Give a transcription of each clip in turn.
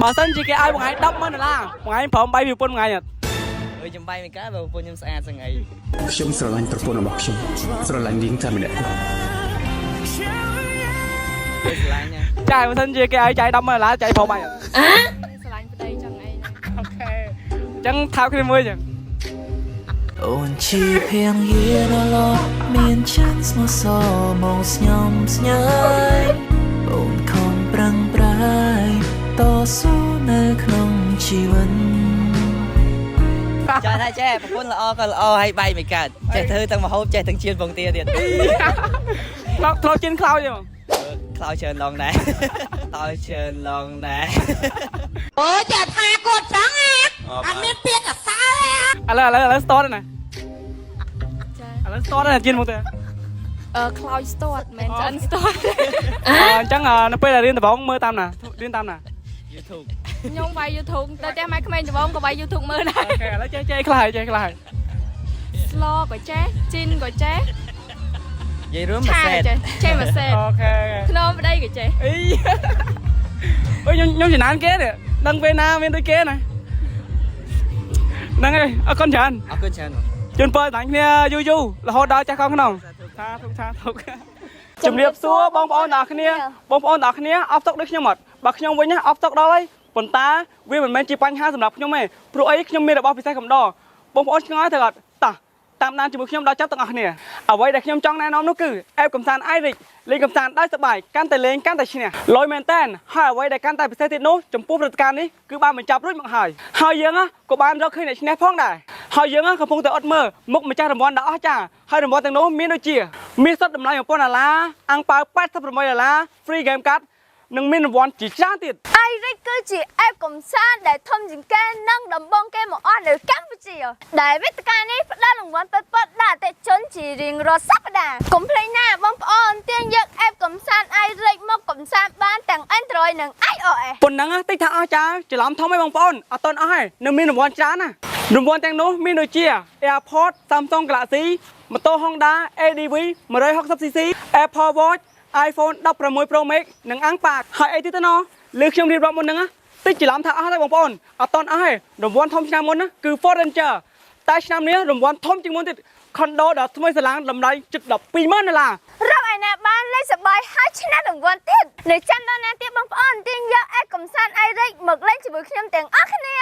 បើសិនជាគេឲ្យមួយថ្ងៃ100000ដុល្លារមួយថ្ងៃព្រមបាយពីប្រពន្ធមួយថ្ងៃអត់ អើយចំបាយមិនកើតបើប្រពន្ធខ្ញុំស្អាតសឹងអី ខ្ញុំស្រឡាញ់ប្រពន្ធរបស់ខ្ញុំស្រឡាញ់នាងតែម្នាក់គត់ ពេលស្រឡាញ់ណា ចាយបើសិនជាគេឲ្យចាយ10,000ដុល្លារចាយព្រមបាយអត់ ស្រឡាញ់ប្តីចឹងអី Okay អញ្ចឹងថើបគ្នាមួយអញ្ចឹង អូនជាភៀងយារឡមានចិនស្មោះសរមកស្ញំស្ញែងអូនខំប្រឹងប្រែងតស៊ូនៅក្នុងជីវិត ចង់ថាចេះប្រពន្ធល្អក៏ល្អហើយបាយមិនកើតចេះធ្វើទាំងមហូបចេះទាំងជៀនពងទាទៀត ធ្លាប់ធ្លាប់ជិនខ្លោចទេបង ខ្លោចច្រើនឡងដែរខ្លោចច្រើនឡងដែរ អូចាថាគាត់ចឹងអាអត់មានពាក្យអសើទេ ឥឡូវឥឡូវឥឡូវ start ណា ចា ឥឡូវ start ណាជិនមកទេ អឺខ្លោចស្ទាត់មិនមែនឆ្អិនស្ទាត់ អញ្ចឹងនៅពេលដែលរៀនដំបូងមើលតាមណារៀនតាមណា YouTube ខ្ញុំវាយ YouTube ទៅផ្ទះម៉ែក្មេងដំបងក៏វាយ YouTube មើលដែរ Okay ឥឡូវចេះចេះខ្លះហើយចេះខ្លះហើយ ស្លក៏ចេះជីនក៏ចេះ និយាយរួមមួយ ឆា សេត ក៏ចេះចេះមួយសេត Okay ខ្នងប្តីក៏ចេះ អីអើយខ្ញុំខ្ញុំចំណានគេនេះដឹងពេលណាមានដូចគេណាហ្នឹងហើយអរគុណច្រើន អរគុណច្រើនបង ជូនពរដល់គ្នាយូរយូររហូតដល់ចាស់កង់ក្នុងសាធុសាធុជំរាបសួរបងប្អូនទាំងអស់គ្នាបងប្អូនទាំងអស់គ្នាអបសុកដូចខ្ញុំអត់បើខ្ញុំវិញណាអបសុកដល់ហើយប៉ុន្តែវាមិនមែនជាបញ្ហាសម្រាប់ខ្ញុំទេព្រោះអីខ្ញុំមានរបស់ពិសេសកំដរបងប្អូនឆ្ងល់ទៅអត់តោះតាមដានជាមួយខ្ញុំដល់ចប់ទាំងអស់គ្នាអ្វីដែលខ្ញុំចង់ណែនាំនោះគឺ app កំសាន្ត iRich លេងកំសាន្តដោយសប្បាយកាន់តែលេងកាន់តែឈ្នះលយមែនតើហើយអ្វីដែលកាន់តែពិសេសទៀតនោះចំពោះព្រឹត្តិការណ៍នេះគឺបានបញ្ចប់រួចមកហើយហើយយើងណាក៏បានរកឃើញអ្នកឈ្នះផងដែរហើយយើងណាកំពុងតែអត់មើលមុខម្ចាស់រង្វាន់ដ៏អស្ចារ្យហើយរង្វាន់ទាំងនោះមានដូចជាមាសសុទ្ធតម្លៃ1000ដុល្លារអាំងប៉ាវ88ដុល្លារ free game card និងមានរង្វាន់ជាច្រើនទៀត iRich គឺជា app កំសាន្តដែលធំជាងគេនិងដំបូងគេមកអស់នៅកម្ពុជា ដែលវេទិកានេះផ្ដល់រង្វាន់ពិតៗដល់អតិថិជនជារៀងរាល់សប្តាហ៍កុំភ្លេចណាបងប្អូនទាញយក app កំសាន្ត iRich មកកំសាន្តបានទាំង Android និង iOS ប៉ុណ្ណឹងណាតិចថាអស់ចាច្រឡំធំឯងបងប្អូនអត់តន់អស់ទេនៅមានរង្វាន់ច្រើនណារង្វាន់ទាំងនោះមានដូចជា AirPods Samsung Galaxy ម៉ូតូ Honda ADV 160cc Apple Watch iPhone 16 Pro Max និងអាំងប៉ាហើយអីទៀតទៅណោះលើខ្ញុំរៀបរាប់មុនហ្នឹងណាតិចច្រឡំថាអស់ហើយបងប្អូនអត់តន់អស់ទេរង្វាន់ធំឆ្នាំមុនណាគឺ Ford Ranger តែឆ្នាំនេះរង្វាន់ធំជាងមុនទៀត Condo ដ៏ថ្មីស្រឡាងតម្លៃជិត120,000ដុល្លារ រកឯណាបានលេខសប្បាយហើយឈ្នះរង្វាន់ទៀតនៅចាំដល់ណាទៀតបងប្អូនទាញយក app កំសាន្ត iRich មកលេងជាមួយខ្ញុំទាំងអស់គ្នា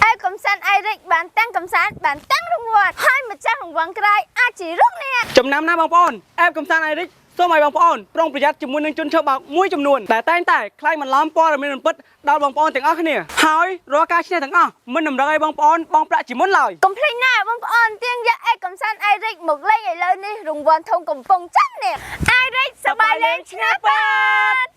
app កំសាន្ត iRich បានតាំងកំសាន្តបានតាំងរង្វាន់ហើយម្ចាស់រង្វាន់ក្រោយអាចជារូបអ្នក ចំណាំណាបងប្អូន app កំសាន្ត iRich សូមឲ្យបងប្អូនប្រុងប្រយ័ត្នជាមួយនឹងជនឆបោកមួយចំនួនដែលតែងតែក្លែងបន្លំព័ត៌មានមិនពិតដល់បងប្អូនទាំងអស់គ្នាហើយរាល់ការឈ្នះទាំងអស់មិនតម្រូវឲ្យបងប្អូនបង់ប្រាក់ជាមុនឡើយ កុំភ្លេចណាបងប្អូនទាញយក app កំសាន្ត iRich មកលេងឥឡូវនេះរង្វាន់ធំកំពុងចាំអ្នក iRich សប្បាយលេងឈ្នះប៉ាត់